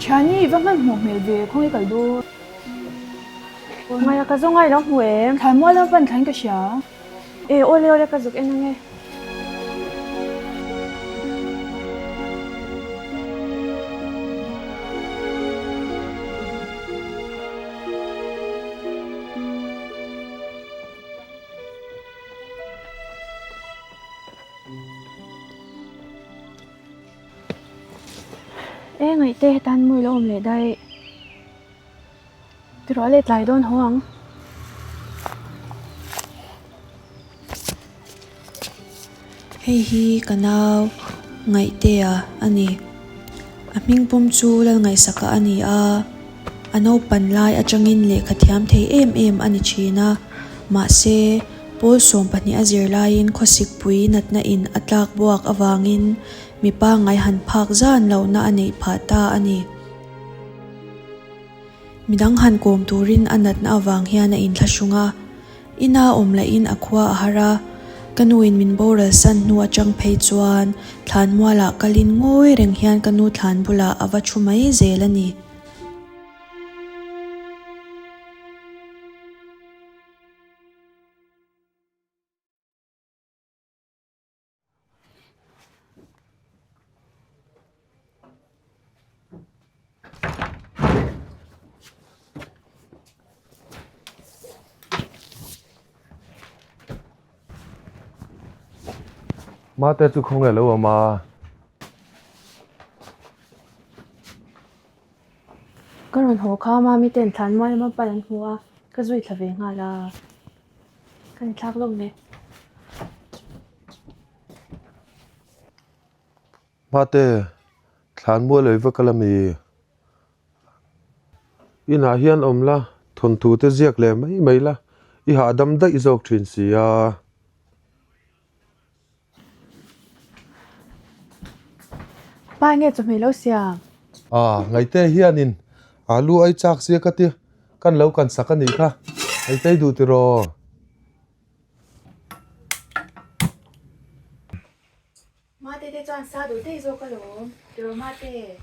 Thiani, va hmanhmawh hmel ve, khawnge kal dawn? Ngaia ka zawnga i lo hmu em? Thlaimual lam pan thlain ka hria. E, awle awle ka zuk en ange. E ngaihte hetan mawi lo awm leh daih. Tirawh leh tlai dawn haw ang. Hei hi ka nau Ngaihtea a ni. A hming pawm chu Lalngaihsaka a ni a, a naupan lai atangin lehkha thiam thei em em a ni thin a. Mahse, pawl 12 a zir laiin khawsikpui natna in a tlak buak avangin mipa ngai han phak zan lohna a neih phah ta a ni. Midang han kawm turin a natna avang hian a inthlahrung a, ina awm lahin a khua a har a, ka nuin min boral san hnu atang phei chuan thlanmualah kalin ngawi reng hian ka nu thlan bulah a va thu mai zel a ni. Mate chu khawnge lo awm a? Ka rawn haw kha mami ten thlanmual lama pan an hmu a, ka zui thla ve nghal a. Ka ni thlak lawk ve. Mate, thlanmual ei vak a la mi? Inah hian awm la, thawnthu te ziak leh mai mai la, i hahdam daih zawk thin si a. Pa nge chawhmeh lo siam? A, ngaite hianin alu ai chak sia ka tia, kan lo kan sak a nih kha, ngaitei duh tiraw? Mate te chuan sa duh daih zawk alawm, tiraw Mate?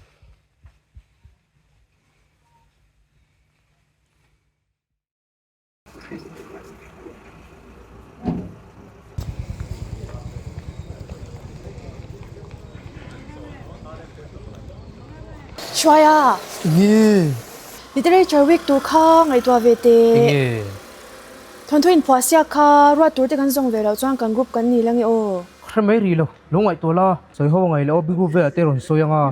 Hruaia! Enge? Literature week tur kha ngaihtuah ve teh. Enge? Thawnthu inphuah siak kha ruat tur te kan zawng ve loh chuan kan group kan ni la nge aw. Hre mai rih lo, lo ngaihtuah la, sawi ho ngaih loh big group velah te rawn sawi ang a.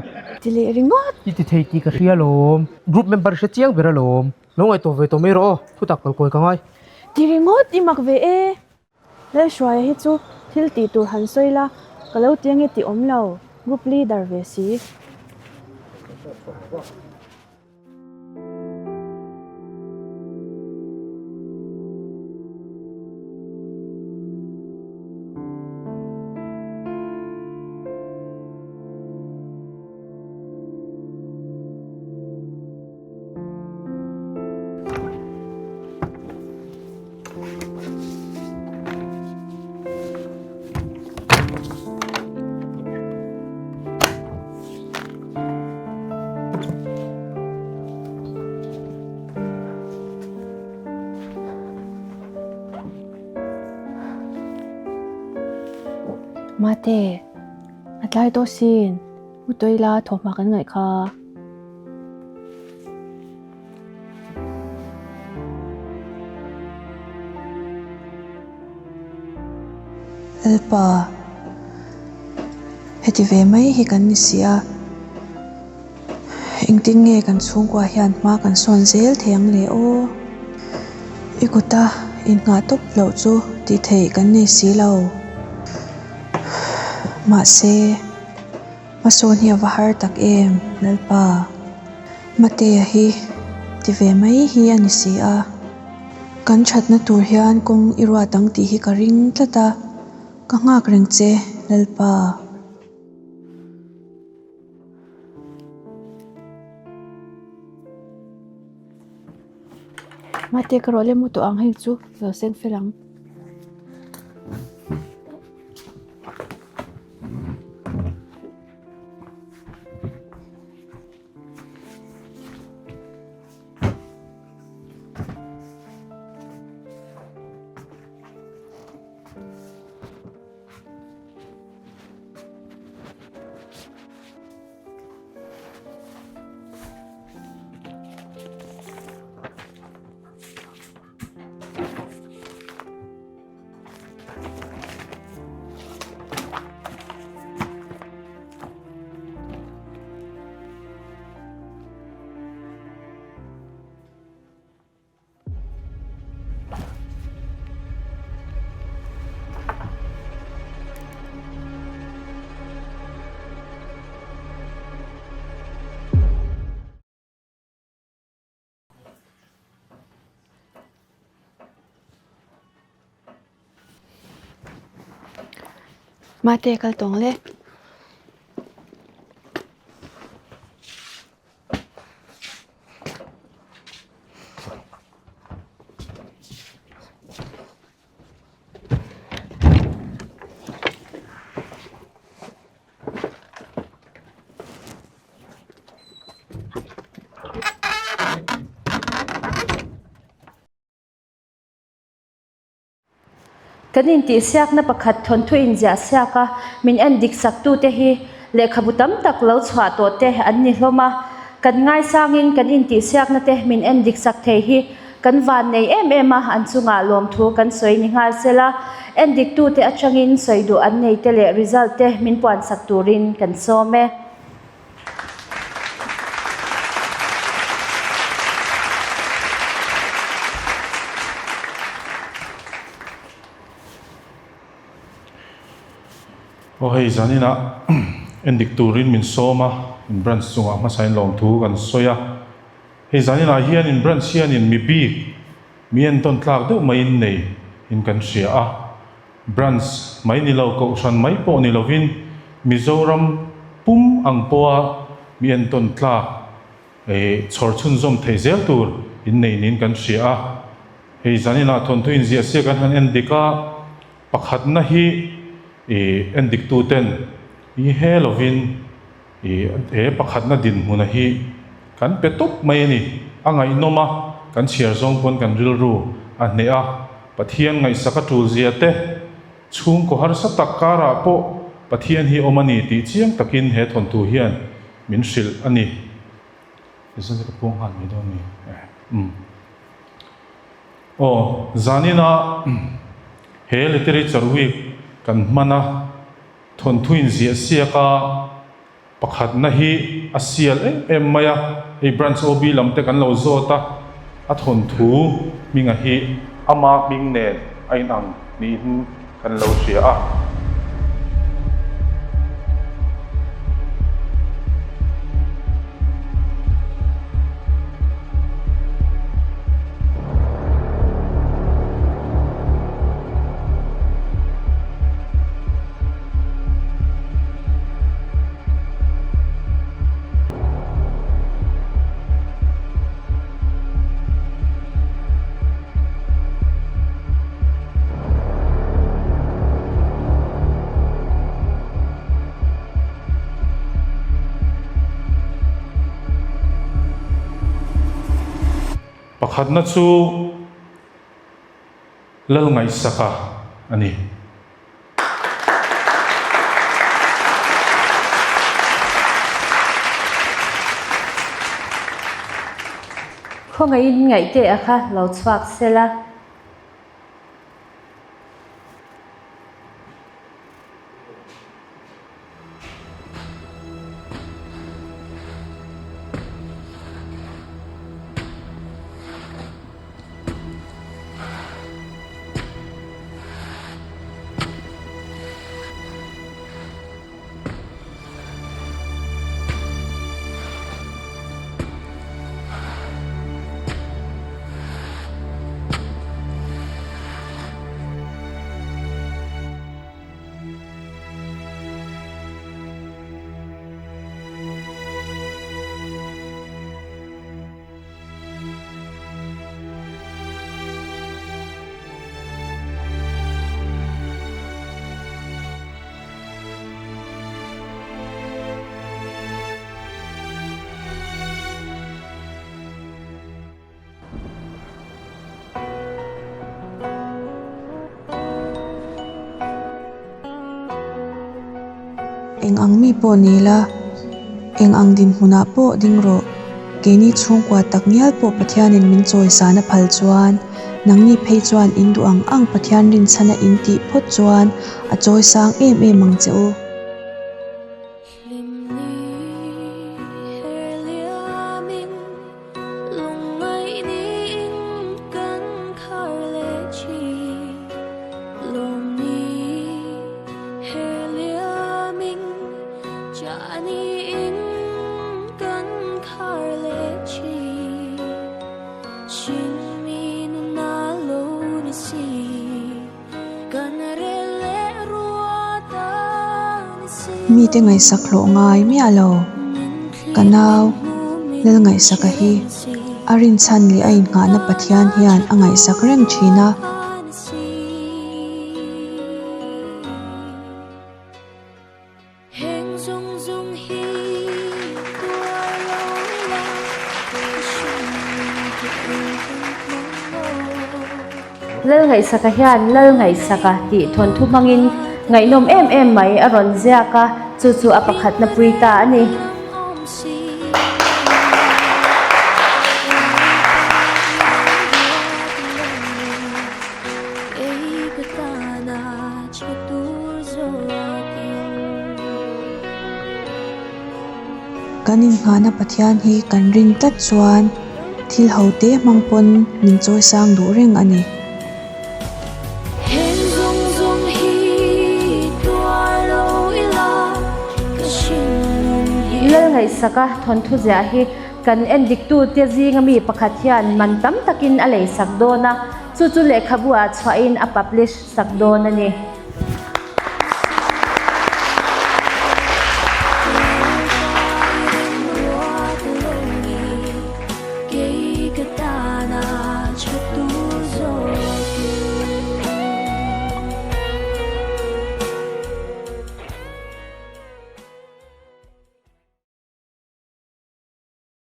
Ti leh ringawt. I ti thei tih ka hria alawm, group member hre chiang ber alawm. Lo ngaihtuah ve tawh mai rawh aw, thutak kal kawi ka ngai. Ti ringawt i mak ve e. Lalhruaia hi chu thil tih tur han sawi la, ka lo ti ange tih awm lo, group leader ve si. Mate, a tlai tawh sin. Mu tawh ila thawhhma kan ngaih kha. Lalpa, heti ve mai hi kan ni si a, engtin nge kan chhungkua hian hma kan sawn zel thei ang le aw? I kuta innghah tawp loh chu tih theih kan nei si lo. Mahse, hmasawn hi a va har tak em, Lalpa? Matea hi ti ve mai hi a ni si a, kan thatna tur hian kawng i ruat ang tih hi ka ring tlat a, ka nghak reng che Lalpa. Mate ka rawh le mu tawh ang hei chu lo seng fel ang. Mate kal tawng le. Kan intihsiakna pakhat thawnthu inziah siak a, min en dik saktute hi lehkhabu tam tak lo chhuah tawh te an ni hlawm a. Kan ngaisangin kan intihsiakna te min en dik sak thei hi kan van nei em em a, an chungah lawmthu kan sawi ni nghal sela, en diktute atangin sawi duh an nei te leh result te min puan sak turin kan sawm e. Aw hei zaninah endik turin min sawm a, in branch chungah hmasain lawmthu kan sawi a. Hei zaninah hian in branch hianin mi bik, mi entawn tlak deuh maiin nei in kan hria a. Branch mai ni lo, Kohhran mai pawh ni lovin Mizoram pum ang pawha mi entawn tlak chhawr chhunzawm theih zel tur in nei niin kan hria a. Hei zaninah thawnthu inziah sia kan han en dik a, pakhatna hi en diktuten i he lovin he pakhatna dinhmuna hi kan pe tawp mai a ni. A ngaihnawm a, kan chhiar zawng pawn kan rilru a hneh a, Pathian ngaihsak a tul zia te, chhungkaw harsa tak karah pawh Pathian hi awm a ni tih chiang takin he thawnthu hian min hrilh a ni. Tichuan ka puang nghal mai dawn ni. Umm. Aw, zaninah he Literature Week kan hman a, thawnthu inziah siak a, Pakhatna hi a sial em em mai a, hei Branch OB lam te kan lo zawt a, a thawnthu hminga hi ama hming nen a inang niin kan lo hria a. Pakhatna chu Lalngaihsaka a ni. Khawngaihin Ngaihtea kha lo chhuak sela. Eng ang mi pawh ni la, eng ang dinhmunah pawh ding rawh. Keini chhungkua tak ngial pawh Pathianin min chawisana phal chuan, nangni phei chuan in duh ang ang Pathian rinchhana in tih phawt chuan a chawisang em em ang che u. Mite ngaihsak hlawh ngai miah lo. Ka nau Lalngaihsaka hi a rinchhan leh a innghahna Pathian hian a ngaihsak reng thin a. Lalngaihsaka hian Lalngaihsaka tih thawnthu hmangin ngaihnawm em em mai a rawn ziak a, chu chu a pakhatna pui ta a ni. Kan innghahna Pathian hi kan rin tlat chuan thil ho te hmang pawn min chawisang duh reng a ni. Lalngaihsaka thawnthu ziah hi kan endiktute zinga mi pakhat hian man tam takin a leisak dawn a, chu chu lehkhabu ah chhuahin a publish sak dawn a ni.